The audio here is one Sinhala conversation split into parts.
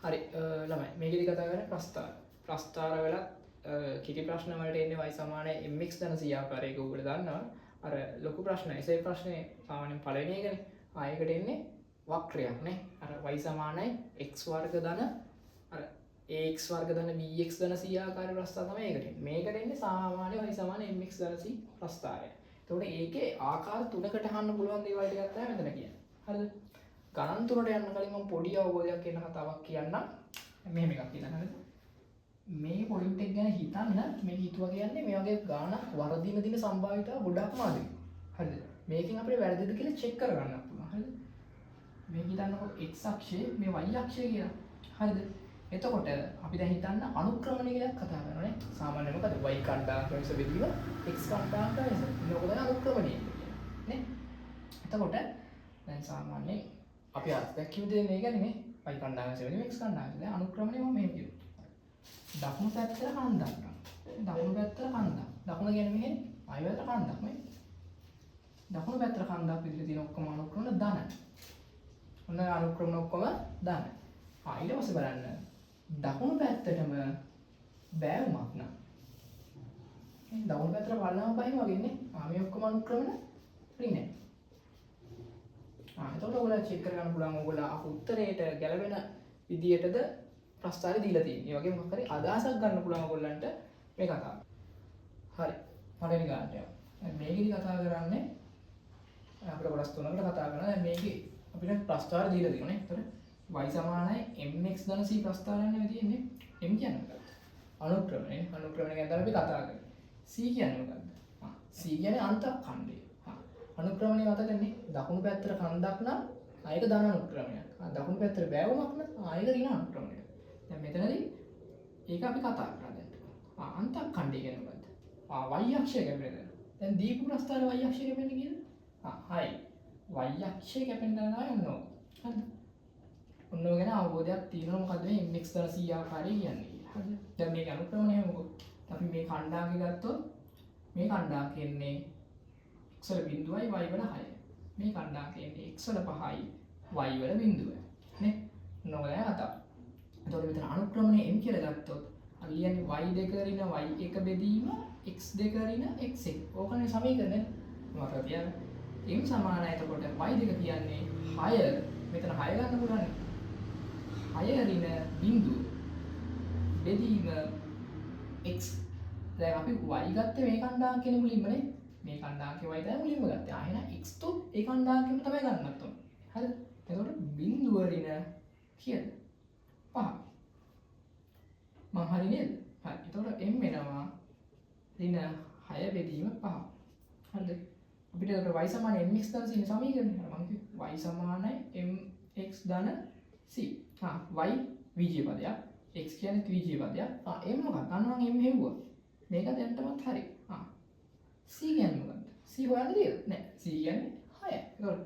හරි ළමයි, මේකෙදි කතා කරන්නේ ප්‍රස්ථාර. ප්‍රස්ථාර වලත් කෙටි ප්‍රශ්න වලට එන්නේ y සමානයි mx ධන c ආකාරයක ඔයගොල්ලෝ දන්නවා. අර ලොකු ප්‍රශ්න එසේ ප්‍රශ්නේ සාමාන්‍යයෙන් පළවෙනි එකනේ. ආ ඒකට එන්නේ වක්‍රයක් නේ. අර y සමානයි x වර්ග ධන අර ax වර්ග ධන bx ධන c ආකාරයේ ප්‍රස්ථාර තමයි ඒකට එන්නේ. මේකට එන්නේ සාමාන්‍ය y සමානයි mx ධන c ප්‍රස්ථාරය. එතකොට ඒකේ ආකාර තුනකට අහන්න පුළුවන් දේවල් ටිකක් තමයි මෙතන කියන්නේ. හරිද? ගණන් තුනට යන්න කලින් මම පොඩි අවබෝධයක් එන්න කතාවක් කියන්නම්. මෙහෙම එකක් කියන්න, හරිද? මේ පොයින්ට් එක ගැන හිතන්න. මේක හිතුවා කියන්නේ මේ වගේ ගාණක් වරදින දින සම්භාවිතාව ගොඩක්ම අඩුයි. හරිද? මේකෙන් අපිට වැරදිද කියලා චෙක් කරගන්න පුළුවන්. හරිද? මේක හිතන්නකො x අක්ෂය මේ y අක්ෂය කියලා. හරිද? එතකොට අපි දැන් හිතන්න අනුක්‍රමණය කියලා කතා කරනවා නේ. සාමාන්‍යයෙන් මොකද y කණ්ඩායම් වෙනස බෙදීම x කණ්ඩායම් වෙනස. ඉතින් ඔක තමයි අනුක්‍රමණය කියන්නේ නේ. එතකොට දැන් සාමාන්‍යයෙන් අපි අර්ථ දැක්වීම දෙන්නේ ඒ කියන්නේ මේ y කණ්ඩායම වෙනස බෙදීම x කණ්ඩායම. දැන් අනුක්‍රමණය මම මෙහෙම කියනවා. දකුණු පැත්තට කන්දක්. දකුණු පැත්තට කන්දක්. දකුණ කියන්නේ මෙහෙ ආයෙ පැත්තට කන්දක් නේ. දකුණු පැත්තට කන්දක් විදිහට තියෙන ඔක්කොම අනුක්‍රමණ ධන. ඔන්න අනුක්‍රමණ ඔක්කොම ධන. ආ ඊට පස්සේ බලන්න දකුණු පැත්තටම බෑවුමක් නම් මේ දකුණු පැත්තට පල්ලම පහින් වගේ නේ. ආ මේ ඔක්කොම අනුක්‍රමණ ඍණයි. ආ එතකොට ඔයගොල්ලෝ චෙක් කරගන්න පුළුවන් ඔයගොල්ලෝ අහපු උත්තරේට ගැලපෙන විදියටද ප්‍රස්තාරය දීලා තියෙන්නේ. ඒ වගේ මොකක් හරි අදහසක් ගන්න පුළුවන් ඔයගොල්ලන්ට මේ කතාව. හරි. පළවෙනි ගානට යමු. දැන් මේකෙදි කතා කරන්නේ අපිට කොටස් තුනකට කතා කරනවා. දැන් මේකේ අපිට ප්‍රස්තාර දීලා තියෙනවා නේ. එතකොට y සමානයි mx ධන c ප්‍රස්තාරයක් නෙවෙයි තියෙන්නේ. m කියන්නේ මොකක්ද? අනුක්‍රමණය. අනුක්‍රමණය ගැන තමයි අපි කතා කරන්නේ. c කියන්නේ මොකක්ද? ආ c කියන්නේ අන්තఃඛණ්ඩය. ආ අනුක්‍රමණය මතකනේ. දකුණු පැත්තට කන්දක් නම් ආයක ධන අනුක්‍රමණයක්. ආ දකුණු පැත්තට බෑවුමක් නම් ආයක ඍණ අනුක්‍රමණයක්. දැන් මෙතනදී ඒක අපි කතා කරා දැන්. ආ අන්තఃඛණ්ඩය කියන්නේ මොකද්ද? ආ y අක්ෂය කැපෙන තැන. දැන් දීපු ප්‍රස්තාරය y අක්ෂය කැපෙන්නේ කීයද? ආ 6. y අක්ෂය කැපෙන තැන තමයි ඔන්න ඕක. හරිද? ඔන්න ඔය ගැන අවබෝධයක් තියෙනවා මොකද්ද මේ mx ධන c ආකාරය කියන්නේ කියලා. හරිද? දැන් මේක අනුක්‍රමණය මොකද? අපි මේ කණ්ඩායම ගත්තොත් මේ කණ්ඩායම එන්නේ x වල බිඳුවයි y වල 6. මේ කණ්ඩායම එන්නේ x වල 5යි y වල බිඳුවයි. නේ? ඔන්න ඔය තමයි කතාව. එතකොට මෙතන අනුක්‍රමණය m කියලා ගත්තොත් අර ලියන්නේ y2 ඍණ y1 බෙදීම x2 ඍණ x1. ඕකනේ සමීකරණය. මතක තියාගන්න. m සමානයි එතකොට y2 කියන්නේ 6. මෙතන 6 ගන්න පුළුවන්. 6 ඍණ බිඳුව බෙදීම x. දැන් අපි y ගත්තේ මේ කණ්ඩායමකනේ මුලින්මනේ. මේ කණ්ඩායමකේ y තමයි මුලින්ම ගත්තේ. ආ එහෙනම් x තුත් ඒ කණ්ඩායමකෙම තමයි ගන්නත් ඕනේ. හරිද? එතකොට බිඳුව ඍණ කීයද? 5. මං හරි නේද? හරි. එතකොට m එනවා ඍණ 6 බෙදීම 5. හරිද? අපිට එතකොට y සමාන mx ධන c නේ සමීකරණය. අර මං කිව්වේ y සමානයි mx ධන c. හා y විජය පදයක්. x කියන්නේ ද්විජය පදයක්. ආ m මොකක්ද? අන්න මං m හෙව්වා. මේක දැනටමත් හරි. ආ c කියන්නේ මොකක්ද? c හොයන්න තියෙද? නෑ. c කියන්නේ 6. එතකොට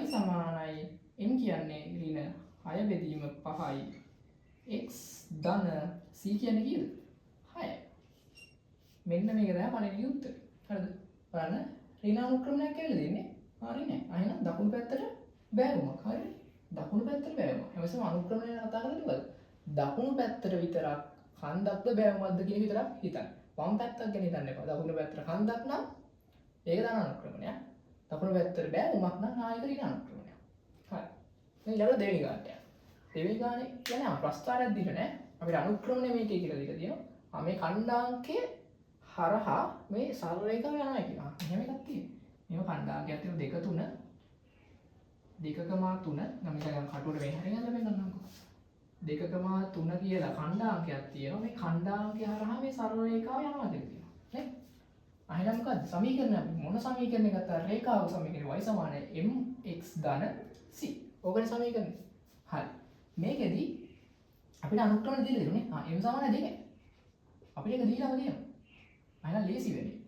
y සමානයි m කියන්නේ ඍණ 6 බෙදීම 5යි x ධන c කියන්නේ කීයද? 6. මෙන්න මේක තමයි පළවෙනි උත්තරේ. හරිද? බලන්න ඍණ අනුක්‍රමණයක් ඇවිල්ලා දෙන්නේ. හරි නෑ. ආ එහෙනම් දකුණු පැත්තට බෑවුමක්. හරිනේ? දකුණු පැත්තට බෑවුමක්. හැමතිස්සෙම අනුක්‍රමණය ගැන කතා කරද්දී මොකද? දකුණු පැත්තට විතරක් කන්දක්ද බෑවුමක්ද කියන විතරක් හිතන්න. වම් පැත්තක් ගැන හිතන්න එපා. දකුණු පැත්තට කන්දක් නම් ඒක ධන අනුක්‍රමණයක්. දකුණු පැත්තට බෑවුමක් නම් ආ ඒක ඍණ අනුක්‍රමණයක්. හරි. දැන් ඊළඟ දෙවෙනි ගානට යන්න. දෙවෙනි ගානේ කියන්නේ ආ ප්‍රස්තාරයක් දීලා නෑ. අපිට අනුක්‍රමණය මේකේ කියලා දීලා තියෙනවා. ආ මේ කණ්ඩාංකය හරහා මේ සරල රේඛාව යනවා කියලා. මෙහෙම එකක් තියෙනවා. මෙහෙම කණ්ඩාංකයක් තියෙනවා 2 3 2,3 නම් මේක දැන් කටුවට මේ හරිය නේද පෙන්නන්නම්කෝ. 2,3 කියලා කණ්ඩාංකයක් තියෙනවා. මේ කණ්ඩාංකය හරහා මේ සරල රේඛාව යනවා කියලා තියෙනවා. නේ? එහෙනම් මොකද්ද? සමීකරණය අපි මොන සමීකරණය ගත්තා? රේඛාව සමීකරණය y සමානයි mx ධන c. ඕකනේ සමීකරණය. හරි. මේකෙදි අපිට අනුක්‍රමණ දීලා තියෙන්නේ. ආ m සමානයි 2. අපිට ඒක දීලාම තියෙනවා. එහෙනම් ලේසි වෙන්නේ.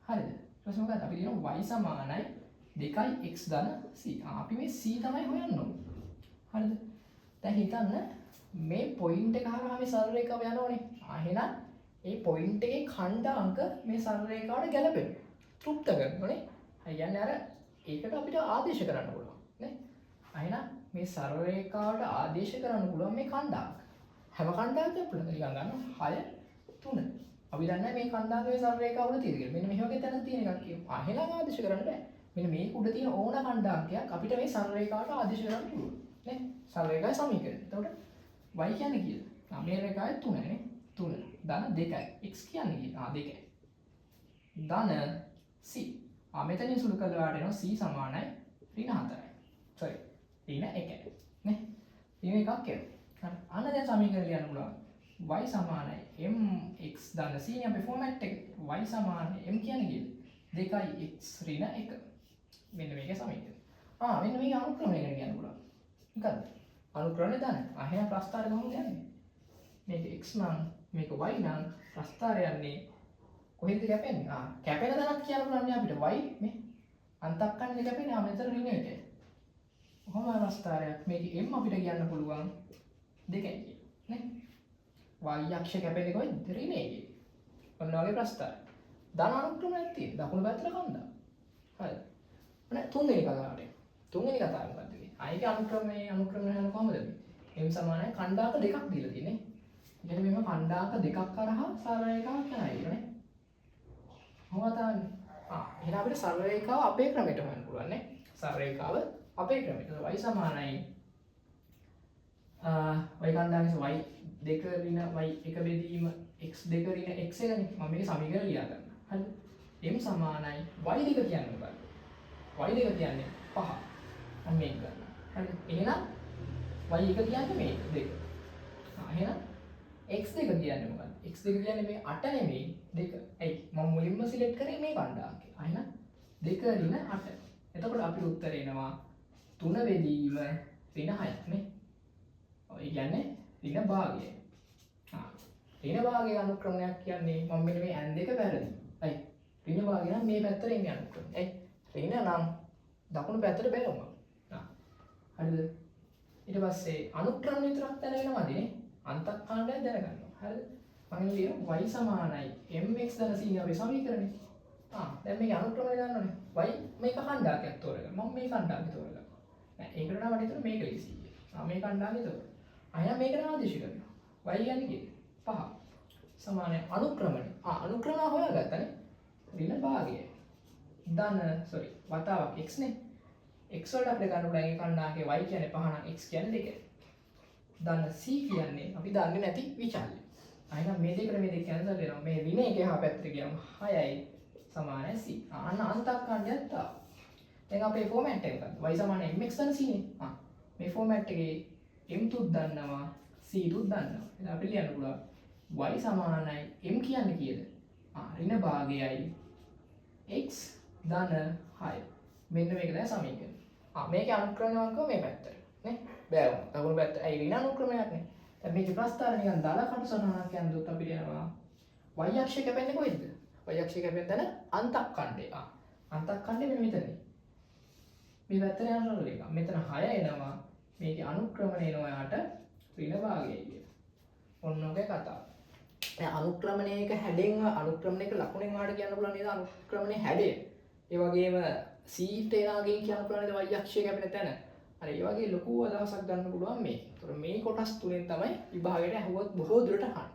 හරිද? ඊට පස්සේ මොකද්ද? අපි කියනවා y සමානයි 2x ධන c. ආ අපි මේ c තමයි හොයන්න ඕනේ. හරිද? දැන් හිතන්න මේ පොයින්ට් එක හරහා මේ සරල රේඛාව යනෝනේ. ආ එහෙනම් ඒ පොයින්ට් එකේ ඛණ්ඩාංක මේ සරල රේඛාවට ගැලපෙනවා. තෘප්ත කරනවා නේ. ඒ කියන්නේ අර ඒකට අපිට ආදේශ කරන්න පුළුවන් නේ. එහෙනම් මේ සරල රේඛාවට ආදේශ කරන්න පුළුවන් මේ කණ්ඩායම. හැම කණ්ඩායමක්ම පුළුවන්. නිකන් ගන්න 6 3. අපි දන්නේ මේ කණ්ඩායම මේ සරල රේඛාව උඩ තියෙන කියලා. මෙන්න මෙහෙ වගේ තැනක තියෙන එකක් කියමු. ආ එහෙනම් ආදේශ කරන්න බෑ. මෙන්න මේක උඩ තියෙන ඕන කණ්ඩායමක් අපිට මේ සරල රේඛාවට ආදේශ කරන්න පුළුවන්. නේ? සරල රේඛාවේ සමීකරණය. එතකොට y කියන්නේ කීයද? ආ මේ රේඛාවේ 3 නේ. 3 ධන 2යි. x කියන්නේ කීයද? ආ 2යි. ධන c. ආ මෙතනින් සුළු කරලා ඔයාලට එනවා c සමානයි ඍණ 4යි. සෝරි. ඍණ 1යි. නේ? ඍණ 1ක් එනවා. හරි. අන්න දැන් සමීකරණ ලියන්න පුළුවන්. y සමානයි mx ධන c නේ අපේ ෆෝමැට් එක. y සමානයි m කියන්නේ කීයද? 2x ඍණ 1. මෙන්න මේකේ සමීකරණය. ආ මෙන්න මේකේ අනුක්‍රමණය ගැන කියන්න පුළුවන්. මොකද්ද? අනුක්‍රමණය ධන. ආ එහෙනම් ප්‍රස්ථාරය කොහොමද යන්නේ? මේක x නම් මේක y නම් ප්‍රස්ථාරය යන්නේ කොහෙන්ද කැපෙන්නේ? ආ කැපෙන තැනක් කියන්න පුළුවන් නේ අපිට y මේ අන්තක්කන්නේ කැපෙන්නේ. ආ මෙතන ඍණ 1යි. කොහොම ප්‍රස්ථාරයක් මේක m අපිට කියන්න පුළුවන් 2යි කියලා නේ. y අක්ෂය කැපෙන්නේ කොහෙන්ද? ඍණ 1. ඔන්න වගේ ප්‍රස්ථාරය. ධන අනුක්‍රමයක් තියෙන. දකුණු පැත්තට කන්දා. හරි. ඔන්න තුන්වෙනි කතාවට එමු. තුන්වෙනි කතාව මොකද්ද මේ? ආ ඒකේ අනුක්‍රමයේ අනුක්‍රමය හොයන කොහොමද මේ? m සමානයි කණ්ඩායක දෙකක් දීලා තියෙන්නේ. ඒ කියන්නේ මෙහෙම කණ්ඩායක දෙකක් කරහා සරල රේඛාවක් යනවා කියලානේ. කොහොමද තාන්නේ? ආ එහෙනම් අපිට සරල රේඛාව අපේ ක්‍රමයට හොයන්න පුළුවන් නේ. සරල රේඛාව අපේ ක්‍රමයට. y සමානයි y කණ්ඩායමේ y දෙක ඍණ y එක බෙදීම x දෙක ඍණ x එකනේ. මම මේක සමීකරණ ලියා ගන්නවා. හරිද? m සමානයි y දෙක කියන්නේ මොකක්ද? y දෙක කියන්නේ 5. මම මේක ගන්නවා. හරිද? එහෙනම් y එක කියන්නේ මේක දෙක. ආ එහෙනම් x දෙක කියන්නේ මොකක්ද? x දෙක කියන්නේ මේ 8 නෙමෙයි 2. ඇයි? මම මුලින්ම සිලෙක්ට් කරේ මේ කණ්ඩායම. ආ එහෙනම් 2 ඍණ 8. එතකොට අපිට උත්තර එනවා 3 බෙදීම ඍණ 6 නේ. ඔව් ඒ කියන්නේ ඍණ භාගය. ආ ඍණ භාගයේ අනුක්‍රමණයක් කියන්නේ මම මෙන්න මේ ඇන් දෙක වැරදි. ඇයි? ඍණ භාගය නම් මේ පැත්තට එන්නේ අනුක්‍රමණය. ඇයි? ඍණ නම් දකුණු පැත්තට බැලුවා. ආ හරිද? ඊට පස්සේ අනුක්‍රමණ විතරක් දැනගෙන මදි නේ. අන්තක්ඛණ්ඩයක් දැනගන්නවා. හරිද? මම ලියනවා y සමානයි mx ධන c නේ අපේ සමීකරණය. ආ දැන් මේක අනුක්‍රමණය දන්නවනේ. y මේක කණ්ඩායමක් තෝරගන්න. මම මේ කණ්ඩායම තෝරගන්නවා. නෑ ඒකට නම් මට හිතුණා මේක ලේසියි කියලා. ආ මේ කණ්ඩායම තෝරගන්න. ආ මේක නම් ආදේශ කරනවා. y කියන්නේ කීයද? 5. සමානයි අනුක්‍රමණය. ආ අනුක්‍රමණ හොයාගත්තනේ. ඍණ භාගය. ධන සෝරි වතාවක් x නේ. x වලට අපිට ගන්න පුළුවන් ඒ කණ්ඩායමේ y කියන්නේ 5 නම් x කියන්නේ 2. ධන c කියන්නේ අපි දන්නේ නැති විචල්‍ය. ආ එහෙනම් මේ දෙකට මේ දෙක කැන්සල් වෙනවා. මේ ඍණ එක එහා පැත්තට ගියාම 6යි සමානයි c. ආන්න අන්තක්ඛණ්ඩයක් ආවා. දැන් අපේ ෆෝමැට් එක මොකද්ද? y සමානයි mx ධන c නේ. ආ මේ ෆෝමැට් එකේ m තුත් දන්නවා c තුත් දන්නවා. එහෙනම් අපිට ලියන්න පුළුවන් y සමානයි m කියන්නේ කීයද? ආ ඍණ භාගයයි x ධන 6. මෙන්න මේක තමයි සමීකරණය. ආ මේකේ අනුක්‍රමණ අංකව මේ පැත්තට නේ. බෑ වුණා. දකුණු පැත්ත ඇයි ඍණ අනුක්‍රමයක් නේ. දැන් මේකේ ප්‍රස්ථාර නිකන් දල කටු සටහනක් යනදොත් අපිට යනවා y අක්ෂය කැපෙන්නේ කොහෙන්ද? y අක්ෂය කැපෙන තැන අන්තක්ඛණ්ඩය. ආ අන්තක්ඛණ්ඩය මෙන්න මෙතන. මේ පැත්තට යන සරල රේඛාව. මෙතන 6 එනවා. මේකේ අනුක්‍රමණ එනවා යාට ඍණ භාගයයි කියලා. ඔන්න ඔකේ කතාව. දැන් අනුක්‍රමණයක හැඩෙන් අනුක්‍රමණයක ලකුණෙන් වාට කියන්න පුළුවන් නේද? අනුක්‍රමණයේ හැඩය. ඒ වගේම c ට එනාගෙන් කියන්න පුළුවන් නේද? y අක්ෂය කැපෙන තැන. අර ඒ වගේ ලොකු අදහසක් ගන්න පුළුවන් මේ. ඒතර මේ කොටස් තුනෙන් තමයි විභාගයට ඇහුවොත් බොහෝ දුරට අහන්නේ.